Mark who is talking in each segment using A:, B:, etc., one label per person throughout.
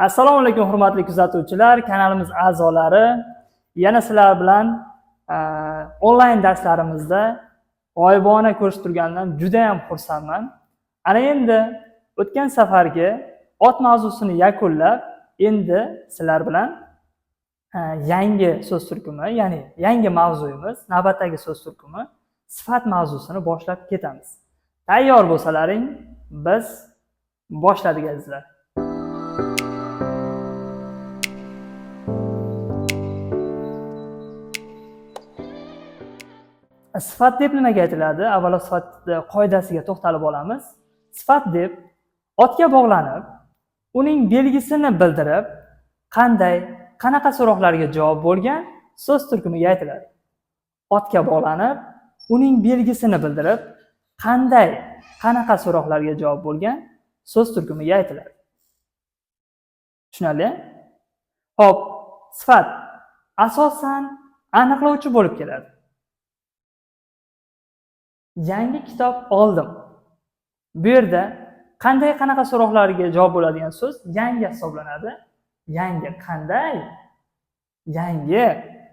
A: Assalomu alaykum hurmatli kuzatuvchilar, kanalimiz a'zolari. Yana sizlar bilan onlayn darslarimizda g'oyibona ko'rishib turganimdan juda ham xursandman. Ana endi o'tgan safargi ot mavzusini yakunlab, endi sizlar bilan yangi so'z turkumi, ya'ni yangi mavzuyimiz, navbatdagi so'z turkumi sifat mavzusini boshlab ketamiz. Tayyor bo'lsalaring, biz boshladik azizlar. Sifat deb nimaga aytiladi? Avvalo sifat qoidasiga to'xtalib olamiz. Sifat deb otga bog'lanib, uning belgisini bildirib, qanday, qanaqa so'roqlarga javob bo'lgan so'z turkumiga aytiladi. Otga bog'lanib, uning belgisini bildirib, qanday, qanaqa so'roqlarga javob bo'lgan so'z turkumiga aytiladi. Tushunarli? Xo'p, sifat asosan aniqlovchi bo'lib keladi. Yangi kitob oldim. Bu yerda qanday, qanaqa so'roqlarga javob bo'ladigan so'z yangi hisoblanadi. Yangi qanday? Yangi.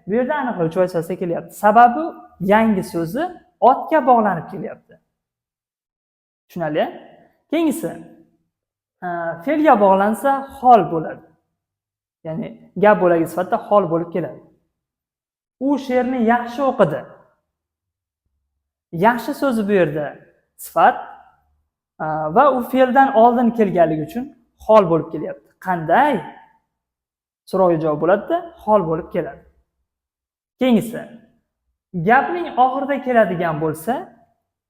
A: Bu yerda aniqlovchi vazifasida kelyapti. Sababi yangi so'zi otga bog'lanib kelyapti. Tushunarli? Keyingisi, fe'lga bog'lansa hol bo'ladi. Ya'ni gap bo'lagi sifatida hol bo'lib keladi. U she'rni yaxshi o'qidi. Yaxshi so'zi bu yerda sifat va u fe'ldan oldin kelganligi uchun hol bo'lib kelyapti. Qanday? So'rovga javob bo'ladi-da, hol bo'lib keladi. Keyingisi, gapning oxirida keladigan bo'lsa,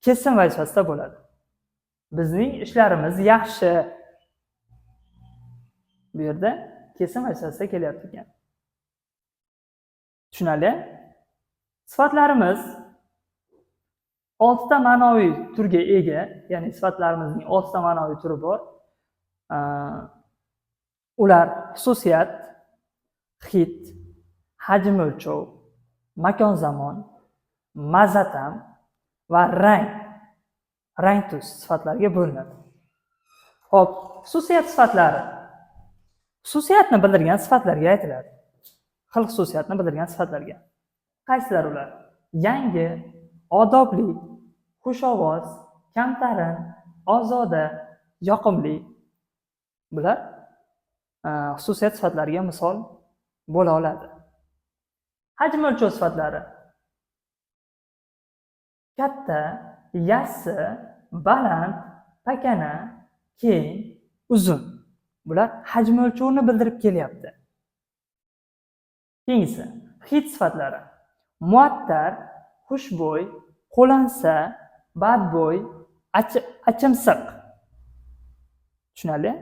A: kesim vazifasida bo'ladi. Bizning ishlarimiz yaxshi. Bu yerda kesim vazifasida kelyapti ekan. Tushunarli? Sifatlarimiz 6 ta ma'noviy turga ega, ya'ni sifatlarimizning 6 ta ma'noviy turi bor. Ular xususiyat, hid, hajm o'lchov, makon zamon, mazatam va rang, rang tus sifatlarga bo'linadi. Xo'p, xususiyat sifatlari xususiyatni bildirgan sifatlarga aytiladi. Xil xususiyatni bildirgan sifatlarga. Qaysilar ular? Yangi, odobli, xushovoz, kamtarin, ozoda, yoqimli. Bular xususiyat sifatlariga misol bo'la oladi. Hajm o'lchov sifatlari. Katta, yassi, baland, pakana, keng, uzun. Bular hajm o'lchovini bildirib kelyapti. Keyingisi, hid sifatlari. Muattar, xushbo'y, qo'lansa, badbo'y, achimsiq. Tushunarli?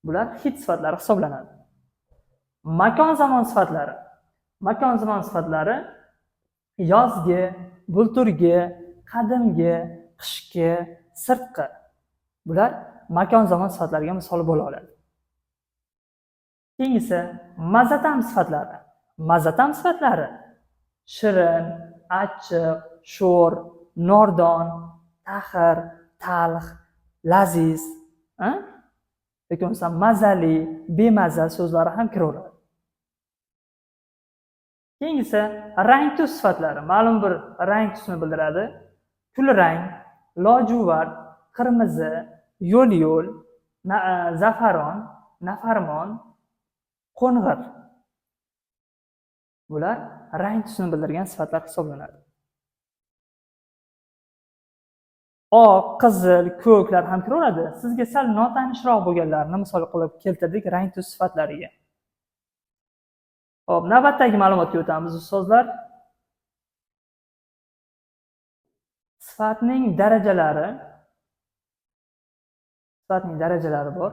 A: Bular hid sifatlari hisoblanadi. Makon zamon sifatlari. Makon zamon sifatlari yozgi, bulturgi, qadimgi, qishki, sirtqi. Bular makon zamon sifatlariga misol bo'la oladi. Keyingisi mazatam sifatlari. Mazatam sifatlari shirin, achchiq, sho'r, nordon, taxir, talx, laziz, yoki bo'lmasa mazali, bemaza so'zlari ham kiraveradi. Keyingisi rang tus sifatlari. Ma'lum bir rang tusni bildiradi. Kulrang, lojuvard, qirmizi, yo'l-yo'l, zafaron, nafarmon, qo'ng'ir. Bular rang tusini bildirgan sifatlar hisoblanadi. Oq, qizil, ko'klar ham kiraveradi. Sizga sal notanishroq bo'lganlarni misol qilib keltirdik rang tus sifatlariga. Xo'p, navbatdagi ma'lumotga o'tamiz ustozlar. Sifatning darajalari. Sifatning darajalari bor.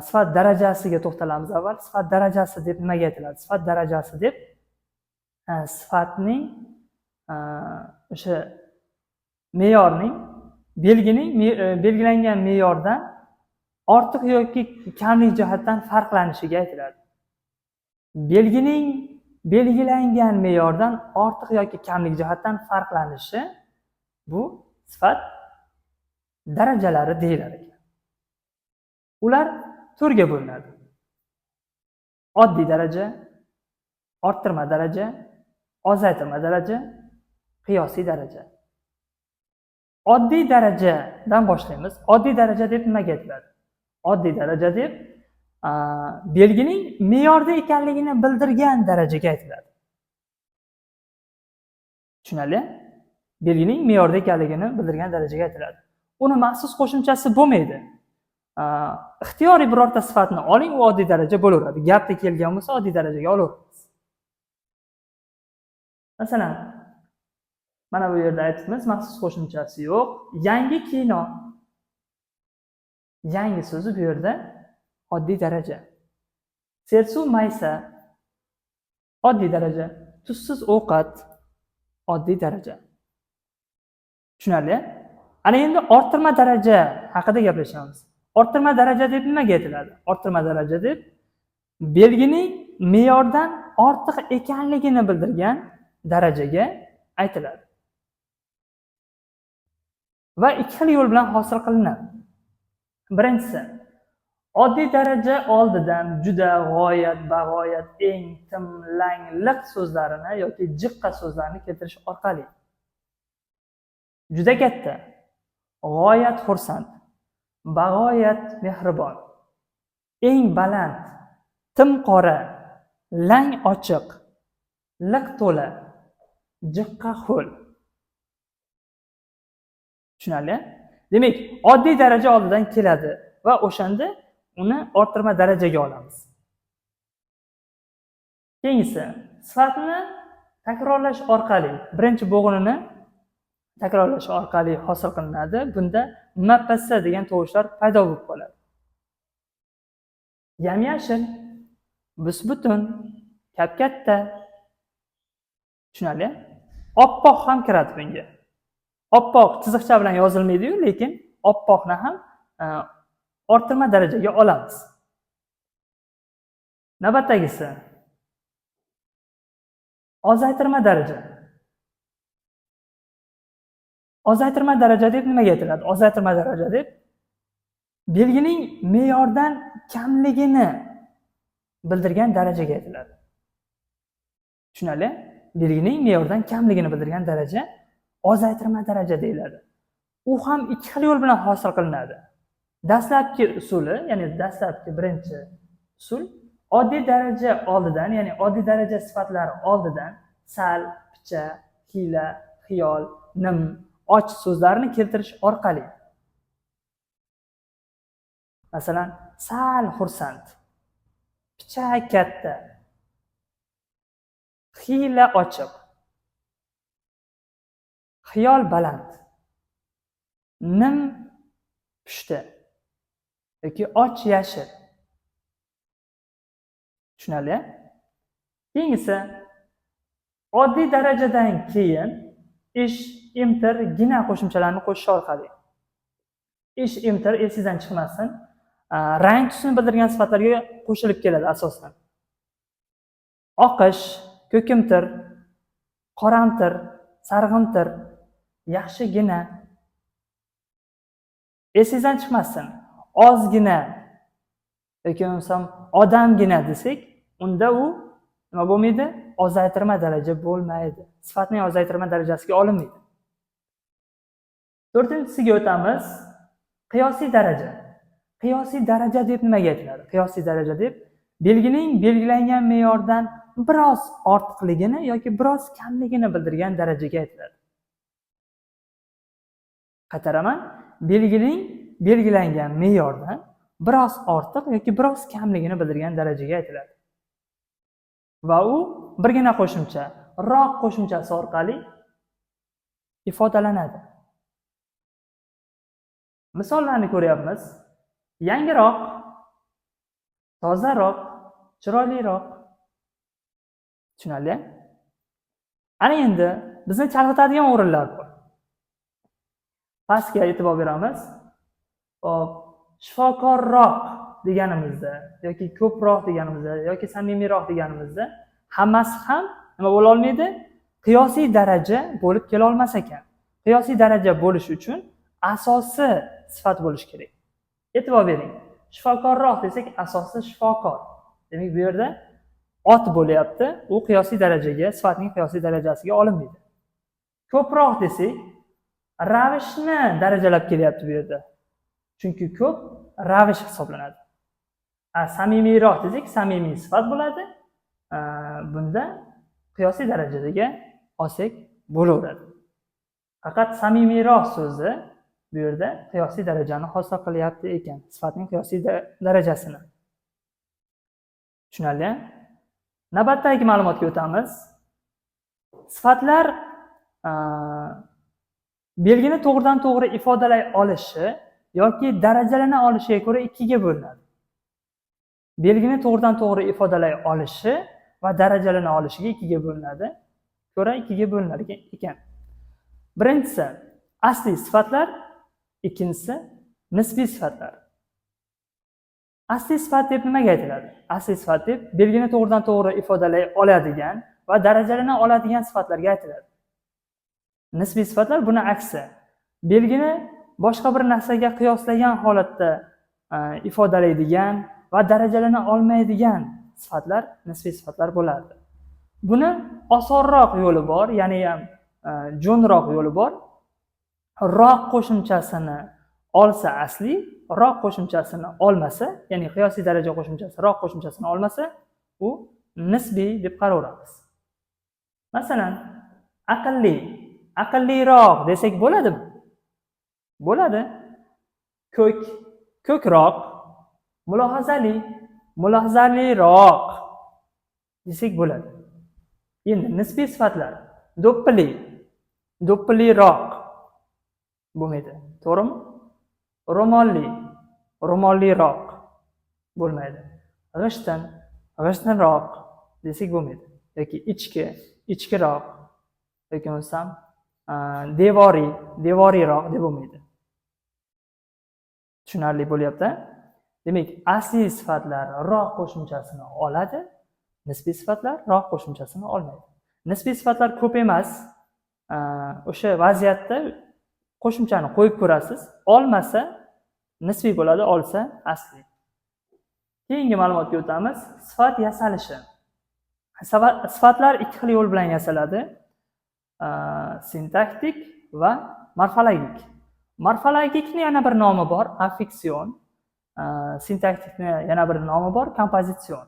A: Sifat darajasiga to'xtalamiz avval. Sifat darajasi deb nimaga aytiladi? Sifat darajasi deb sifatning o'sha me'yorning, belgining belgilangan me'yordan ortiq yoki kamlik jihatdan farqlanishiga aytiladi. Belgining belgilangan me'yordan ortiq yoki kamlik jihatdan farqlanishi bu sifat darajalari deyilar ekan. Ular to'rtga bo'linadi. Oddiy daraja, orttirma daraja, ozaytirma daraja, qiyosiy daraja. Oddiy darajadan boshlaymiz. Oddiy daraja deb nimaga aytiladi? Oddiy daraja deb belgining me'yorda ekanligini bildirgan darajaga aytiladi. Tushunarli? Belgining me'yorda ekanligini bildirgan darajaga aytiladi. Uni maxsus qo'shimchasi bo'lmaydi. Ixtiyoriy birorta sifatni oling, u oddiy daraja bo'laveradi. Gapda kelgan bo'lsa oddiy darajaga olaveramiz. Masalan, mana bu yerda aytibmiz, maxsus qo'shimchasi yo'q. Yangi kino. Yangi so'zi bu yerda oddiy daraja. Sersuv maysa oddiy daraja. Tuzsiz ovqat oddiy daraja. Tushunarli? Ana endi orttirma daraja haqida gaplashamiz. Orttirma daraja deb nimaga aytiladi? Orttirma daraja deb belgining me'yordan ortiq ekanligini bildirgan darajaga aytiladi. Va ikki xil yo'l bilan hosil qilinadi. Birinchisi, oddiy daraja oldidan juda, g'oyat, bag'oyat, eng, tim, lang, liq so'zlarini yoki jiqqa so'zlarini keltirish orqali. Juda katta, g'oyat xursand, bag'oyat mehribon, eng baland, tim qora, lang ochiq, liq to'la, jiqqa ho'l. Tushunarli? Demak, oddiy daraja oldidan keladi va o'shanda uni orttirma darajaga olamiz. Keyingisi, sifatni takrorlash orqali, birinchi bo'g'inini takrorlash orqali hosil qilinadi. Bunda mps degan tovushlar paydo bo'lib qoladi. Yam-yashil, bus-butun, kap-katta. Tushunarli? Oppoq ham kiradi bunga. Oppoq chiziqcha bilan yozilmaydi-yu, lekin oppoqni ham orttirma darajaga olamiz. Navbatdagisi ozaytirma daraja. Ozaytirma daraja deb nimaga aytiladi? Ozaytirma daraja deb belgining me'yordan kamligini bildirgan darajaga aytiladi. Tushunarli? Belgining me'yordan kamligini bildirgan daraja ozaytirma daraja deyiladi. U ham ikki xil yo'l bilan hosil qilinadi. Dastlabki usuli, ya'ni dastlabki birinchi usul oddiy daraja oldidan, ya'ni oddiy daraja sifatlari oldidan sal, picha, hiyla, xiyol, nim, och so'zlarini keltirish orqali. Masalan, sal xursand, picha katta, xiyla ochiq, xiyol baland, nim pushti yoki och yashil. Tushunarli? Keyingisi, oddiy darajadan keyin ish, imtir, gina qo'shimchalarini qo'shish orqali. Ish, imtir esingizdan chiqmasin. Rang tusini bildirgan sifatlarga qo'shilib keladi asosan. Oqish, ko'kimtir, qoramtir, sarg'imtir, yaxshigina. Esingizdan chiqmasin. Ozgina yoki bo'lmasam odamgina desak, unda u nima bo'lmaydi? Ozaytirma daraja bo'lmaydi. Sifatning ozaytirma darajasiga olinmaydi. To'rtinchisiga o'tamiz. Qiyosiy daraja. Qiyosiy daraja deb nimaga aytiladi? Qiyosiy daraja deb belgining belgilangan me'yordan biroz ortiqligini yoki biroz kamligini bildirgan darajaga aytiladi. Qaytaraman, belgining belgilangan me'yordan biroz ortiq yoki biroz kamligini bildirgan darajaga aytiladi. Va u birgina qo'shimcha, roq qo'shimchasi orqali ifodalanadi. Misollarni ko'ryapmiz. Yangiroq, tozaroq, chiroyliroq. Tushunarli? Ana endi bizni chalg'itadigan o'rinlar bor. Pastga e'tibor beramiz. Hop, shifokorroq deganimizda yoki ko'proq deganimizda yoki samimiyroq deganimizda hammasi ham nima bo'la olmaydi? Qiyosiy daraja bo'lib kela olmas ekan. Qiyosiy daraja bo'lish uchun asosi sifat bo'lishi kerak. E'tibor bering. Shifokorroq desak, asosi shifokor. Demak, bu yerda ot bo'lyapti, u qiyosiy darajaga, sifatning qiyosiy darajasiga olinmaydi. Ko'proq desak, ravishni darajalab kelyapti bu yerda. Chunki ko'p ravish hisoblanadi. Samimiyroq desak, samimiy sifat bo'ladi. Bunda qiyosiy darajadagi olsak bo'laveradi. Faqat samimiyroq so'zi bu yerda qiyosiy darajani hosil qilyapti ekan, sifatning qiyosiy darajasini. Tushunarli? Navbatdagi ma'lumotga o'tamiz. Sifatlar belgini to'g'ridan to'g'ri ifodalay olishi yoki darajalana olishiga ko'ra ikkiga bo'linadi. Belgini to'g'ridan to'g'ri ifodalay olishi va darajalana olishiga ikkiga bo'linadi. Ko'ra ikkiga bo'linar ekan. Birinchisi asliy sifatlar, ikkinchisi nisbiy sifatlar. Asliy sifat deb nimaga aytiladi? Asliy sifat deb belgini to'g'ridan to'g'ri ifodalay oladigan va darajalana oladigan sifatlarga aytiladi. Nisbiy sifatlar buni aksi. Belgini boshqa bir narsaga qiyoslagan holatda ifodalaydigan va darajalana olmaydigan sifatlar nisbiy sifatlar bo'lardi. Buni osonroq yo'li bor, ya'ni ham jo'nroq yo'li bor. Roq qo'shimchasini olsa asli, roq qo'shimchasini olmasa, ya'ni qiyosiy daraja qo'shimchasi roq qo'shimchasini olmasa, u nisbiy deb qaraveramiz. Masalan, aqlli, aqlliroq desak bo'ladimi? Bo'ladi. Ko'k, ko'kroq, mulohazali, mulohazaliroq desak bo'ladi. Endi nisbiy sifatlar do'ppili, do'ppiliroq bo'lmaydi. To'g'rimi? Ro'molli, ro'molliroq bo'lmaydi. G'ishtin, g'ishtinroq desak bo'lmaydi. Yoki ichki, ichkiroq yoki bo'lmasam devoriy, devoriyroq deb bo'lmaydi. Tushunarli bo'lyapti? Demak, asliy sifatlar roq qo'shimchasini oladi, nisbiy sifatlar roq qo'shimchasini olmaydi. Nisbiy sifatlar ko'p emas. O'sha vaziyatda qo'shimchani qo'yib ko'rasiz, olmasa nisbiy bo'ladi, olsa asli. Keyingi ma'lumotga o'tamiz. Sifat yasalishi. Sifatlar ikki xil yo'l bilan yasaladi. Sintaktik va morfologik. Morfologikni yana bir nomi bor, affiksion. Sintaktikni yana bir nomi bor, kompozitsion.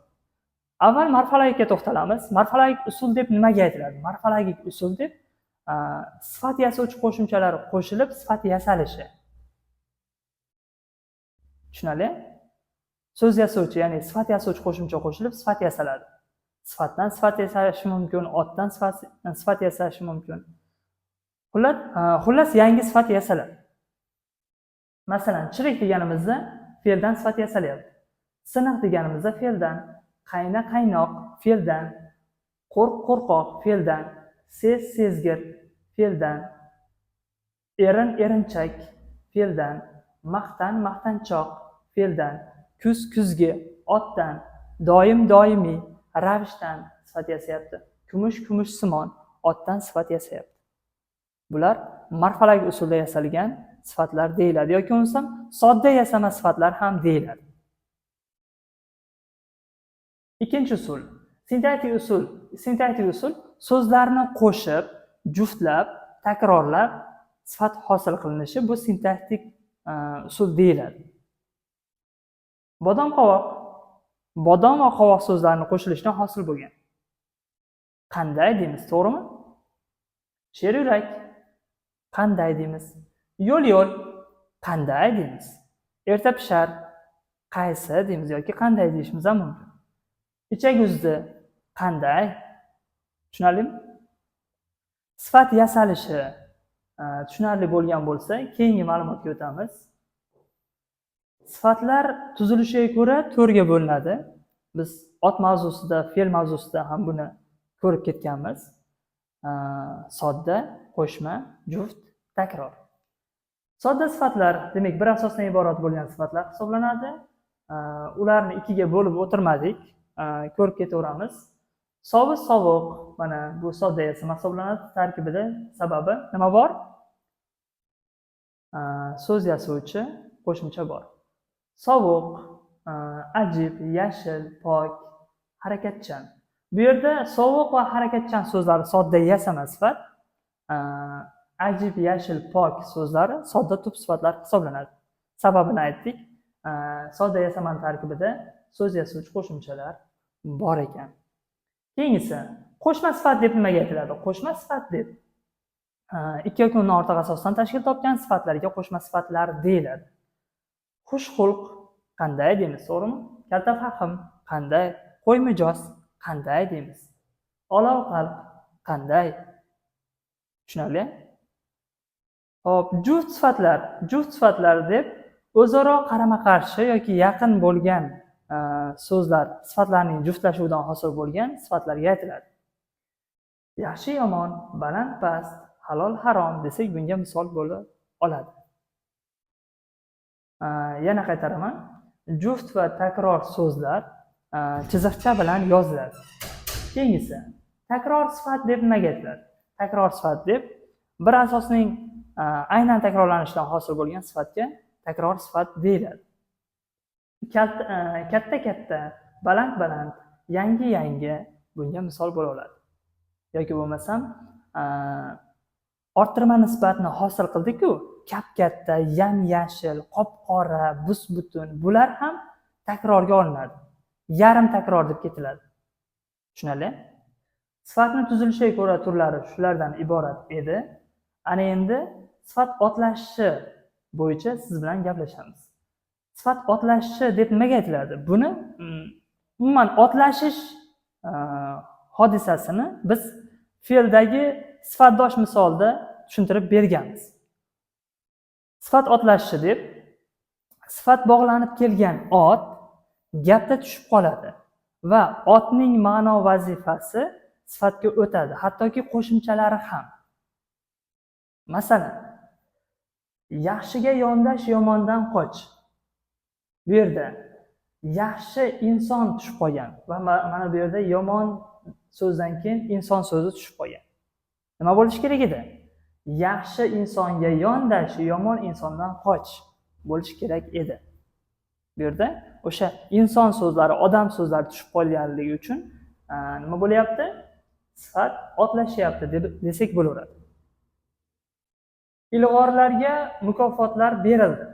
A: Avval morfologikka to'xtalamiz. Morfologik usul deb nimaga aytiladi? Morfologik usul deb sifat yasovchi qo'shimchalar qo'shilib sifat yasalishi. Tushunarli? So'z yasovchi, ya'ni sifat yasovchi qo'shimcha qo'shilib sifat yasaladi. Sifatdan sifat yasalishi mumkin, otdan sifat yasalishi mumkin. Xullas yangi sifat yasaladi. Masalan, chirik deganimizda fe'ldan sifat yasalyapti. Siniq deganimizda fe'ldan, qayna qaynoq fe'ldan, qo'rq qo'rqoq fe'ldan, sez sezgir fe'ldan, erin erinchak fe'ldan, maqtan maqtanchoq fe'ldan, kuz kuzgi otdan, doim doimiy ravishdan sifat yasayapti. Kumush kumushsimon otdan sifat yasayapti. Bular morfologik usulda yasalgan sifatlar deyiladi yoki bo'lmasam sodda yasama sifatlar ham deyiladi. Ikkinchi usul sintaktik usul. Sintaktik usul so'zlarni qo'shib, juftlab, takrorlab sifat hosil qilinishi, bu sintaktik usul deyiladi. Bodom qovoq, bodom va qovoq so'zlarini qo'shilishidan hosil bo'lgan. Qanday deymiz, to'g'rimi? Sher yurak, qanday deymiz? Yo'l yo'l, qanday deymiz? Erta pishar, qaysi deymiz yoki qanday deyishimiz ham mumkin. Ichak uzdi, qanday? Tushunarlimi? Sifat yasalishi tushunarli bo'lgan bo'lsa, keyingi ma'lumotga o'tamiz. Sifatlar tuzilishiga ko'ra to'rtga bo'linadi. Biz ot mavzusida, fe'l mavzusida ham buni ko'rib ketganmiz. Sodda, qo'shma, juft, takror. Sodda sifatlar, demak, bir asosdan iborat bo'lgan sifatlar hisoblanadi. Ularni ikkiga bo'lib o'tirmadik, ko'rib ketaveramiz. Sovi sovuq, mana bu sodda yasama hisoblanadi. Tarkibida sababi nima bor? So'z yasovchi qo'shimcha bor. Sovuq, Ajib, yashil, pok, harakatchan. Bu yerda sovuq va harakatchan so'zlari sodda yasama sifat, ajib, yashil, pok so'zlari sodda tub sifatlar hisoblanadi. Sababini aytdik. Sodda yasamani tarkibida so'z yasovchi qo'shimchalar bor ekan. Keyingisi, qo'shma sifat deb nimaga aytiladi? Qo'shma sifat deb ikki yoki undan ortiq asosdan tashkil topgan sifatlarga qo'shma sifatlar deyiladi. Xushxulq qanday deymiz, to'g'rimi? Kaltafahm qanday? Qo'ymijoz qanday deymiz? Olov qalb qanday? Tushunarli? Xo'p, juft sifatlar, juft sifatlar deb o'zaro qarama-qarshi yoki yaqin bo'lgan so'zlar, sifatlarning juftlashuvidan hosil bo'lgan sifatlarga aytiladi. Yaxshi yomon, baland past, halol harom desak bunga misol bo'la oladi. Yana qaytaraman. Juft va takror so'zlar chiziqcha bilan yoziladi. Keyingisi, takror sifat deb nimaga aytiladi? Takror sifat deb bir asosning aynan takrorlanishidan hosil bo'lgan sifatga takror sifat deyiladi. Katta katta, baland baland, yangi yangi bunga misol bo'la oladi. Yoki bo'lmasam orttirma nisbatni hosil qildik-ku, kap-katta, yam-yashil, qop-qora, bus-butun, bular ham takrorga olinadi. Yarim takror deb ketiladi. Tushunarli? Sifatni tuzilishiga ko'ra turlari shulardan iborat edi. Ana endi sifat otlashishi bo'yicha siz bilan gaplashamiz. Sifat otlashishi deb nimaga aytiladi? Buni umuman otlashish hodisasini biz fe'ldagi sifatdosh misolda tushuntirib berganmiz. Sifat otlashishi deb sifat bog'lanib kelgan ot gapda tushib qoladi va otning ma'no vazifasi sifatga o'tadi, hattoki qo'shimchalari ham. Masalan, yaxshiga yondash, yomondan qoch. Bu yerda yaxshi inson tushib qolgan va mana bu yerda yomon so'zdan keyin inson so'zi tushib qolgan. Nima bo'lishi kerak edi? Yaxshi insonga yondash, yomon insondan qoch bo'lishi kerak edi. Bu yerda o'sha inson so'zlari, odam so'zlari tushib qolganligi uchun nima bo'lyapti? Sifat otlashyapti desak bo'laveradi. Ilg'orlarga mukofotlar berildi.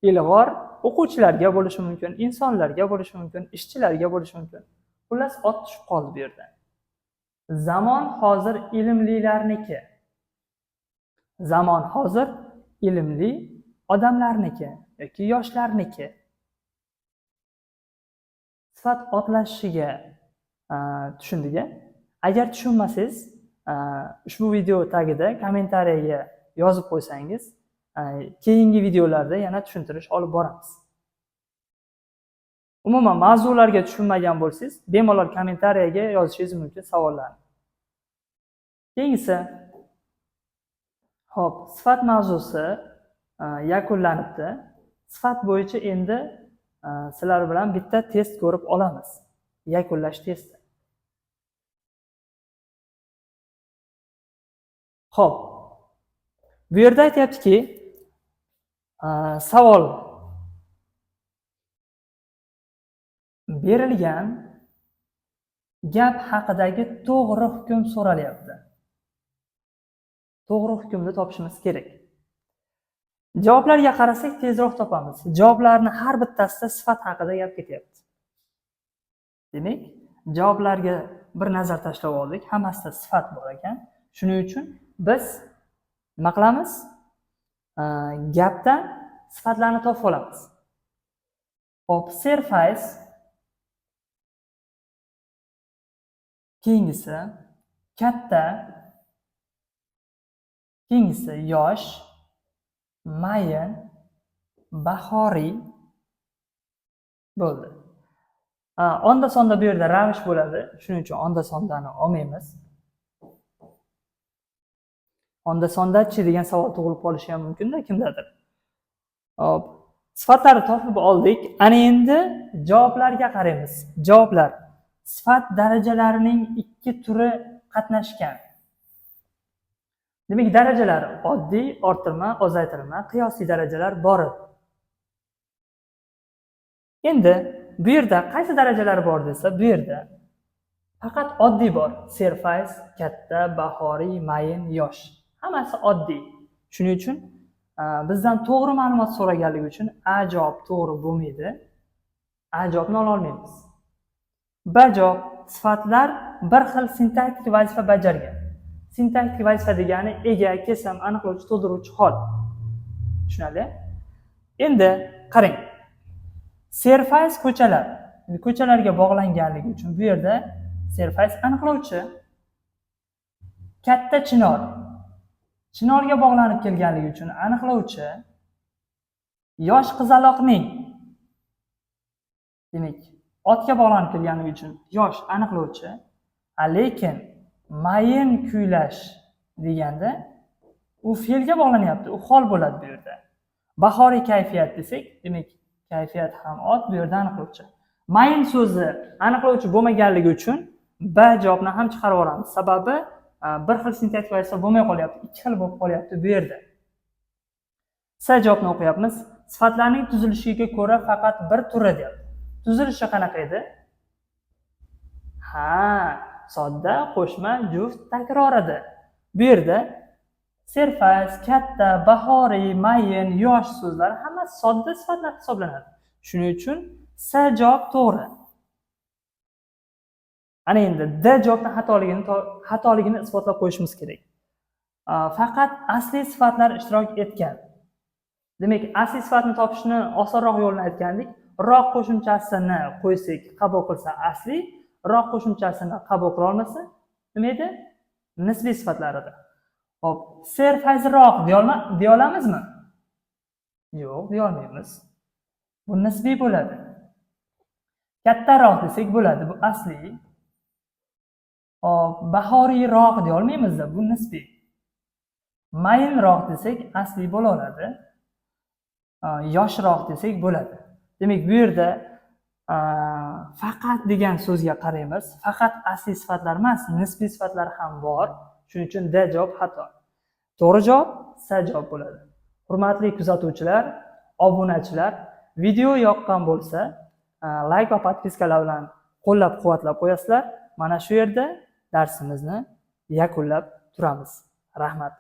A: Ilg'or o'quvchilarga bo'lishi mumkin, insonlarga bo'lishi mumkin, ishchilarga bo'lishi mumkin. Xullas, ot tushib qoldi bu yerda. Zamon hozir ilmlilarniki. Zamon hozir ilmli odamlarniki yoki yoshlarniki. Sifat otlashishiga tushundik-a? Agar tushunmasangiz, ushbu video tagida kommentariyaga yozib qo'ysangiz, keyingi videolarda yana tushuntirish olib boramiz. Umuman mavzularga tushunmagan bo'lsangiz, bemalol kommentariyaga yozishingiz mumkin savollarni. Keyingisi, xo'p, sifat mavzusi yakunlanibdi. Sifat bo'yicha endi sizlar bilan bitta test ko'rib olamiz. Yakunlash testi. Xo'p. Bu yerda aytyaptiki, savol berilgan gap haqidagi to'g'ri hukm so'ralyapti. To'g'ri hukmni topishimiz kerak. Javoblarga qarasak tezroq topamiz. Javoblarni har bittasida sifat haqida gap ketyapti. Demak, javoblarga bir nazar tashlab oldik. Hammasida sifat bor ekan. Shuning uchun biz nima qilamiz? Gapdan sifatlarni topib olamiz. Xo'p, serfayz, keyingisi katta, keyingisi yosh, mayin, bahoriy bo'ldi. Onda-sonda bu yerda ravish bo'ladi. Shuning uchun onda-sondani olmaymiz. Onda-sondachi degan savol tug'ilib qolishi ham mumkin-da kimdadir. Hop, sifatlarni topib oldik. Ana endi javoblarga qaraymiz. Javoblar. Sifat darajalarining ikki turi qatnashgan. Demak, darajalar oddiy, orttirma, ozaytirilma, qiyosiy darajalar bor edi. Endi bu yerda qaysi darajalar bor desa, bu yerda faqat oddiy bor. Serfayz, katta, bahoriy, mayin, yosh. Hammasi oddiy. Shuning uchun bizdan to'g'ri ma'lumot so'raganligi uchun A javob to'g'ri bo'lmaydi. A javobni ola olmaymiz. B javob sifatlar bir xil sintaktik vazifa bajargan. Sintaktik vazifa degani ega, kesim, aniqlovchi, to'ldiruvchi hol. Tushunarli? Endi qarang. Serfayz ko'chalar. Ko'chalarga bog'langanligi uchun bu yerda serfayz aniqlovchi. Katta chinor. Chinorga bog'lanib kelganligi uchun aniqlovchi. Yosh qizaloqning, demak, otga bog'lanib kelganligi uchun yosh aniqlovchi. Lekin mayin kuylash deganda u fe'lga bog'lanyapti, u hol bo'ladi bu yerda. Bahoriy kayfiyat desak, demak, kayfiyat ham ot, bu yerda aniqlovchi. Mayin so'zi aniqlovchi bo'lmaganligi uchun B javobni ham chiqarib yuboramiz. Sababi bir xil sintaktik vazifa bo'lmay qolyapti, ikki xil bo'lib qolyapti bu yerda. S javobni o'qiyapmiz. Sifatlarning tuzilishiga ko'ra faqat bir turi deyapti. Tuzilishi qanaqa edi? Ha, sodda, qo'shma, juft, takror edi. Bu yerda serfayz, katta, bahoriy, mayin, yosh so'zlari hammasi sodda sifatlar hisoblanadi. Shuning uchun S javob to'g'ri. Ana endi D javobni xatoligini isbotlab qo'yishimiz kerak. Faqat asli sifatlar ishtirok etgan. Demak, asli sifatni topishni osonroq yo'lini aytgandik. Roq qo'shimchasini qo'ysak, qabul qilsa asli, roq qo'shimchasini qabul qila olmasa, nima edi? Nisbiy sifatlar edi. Xo'p, serfayzroq deya olamizmi? Yo'q, deya olmaymiz. Bu nisbiy bo'ladi. Kattaroq desak bo'ladi, bu asli. Xo'p, bahoriyroq deya olmaymizda, bu nisbiy. Mayinroq desak asli bo'la oladi. Yoshroq desak bo'ladi. Demak, bu yerda faqat degan so'zga qaraymiz. Faqat asli sifatlar emas, nisbiy sifatlar ham bor. Shuning uchun D javob xato. To'g'ri javob S javob bo'ladi. Hurmatli kuzatuvchilar, obunachilar, video yoqqan bo'lsa, layk va подписка lar bilan qo'llab-quvvatlab qo'yasizlar. Mana shu yerda darsimizni yakunlab turamiz. Rahmat.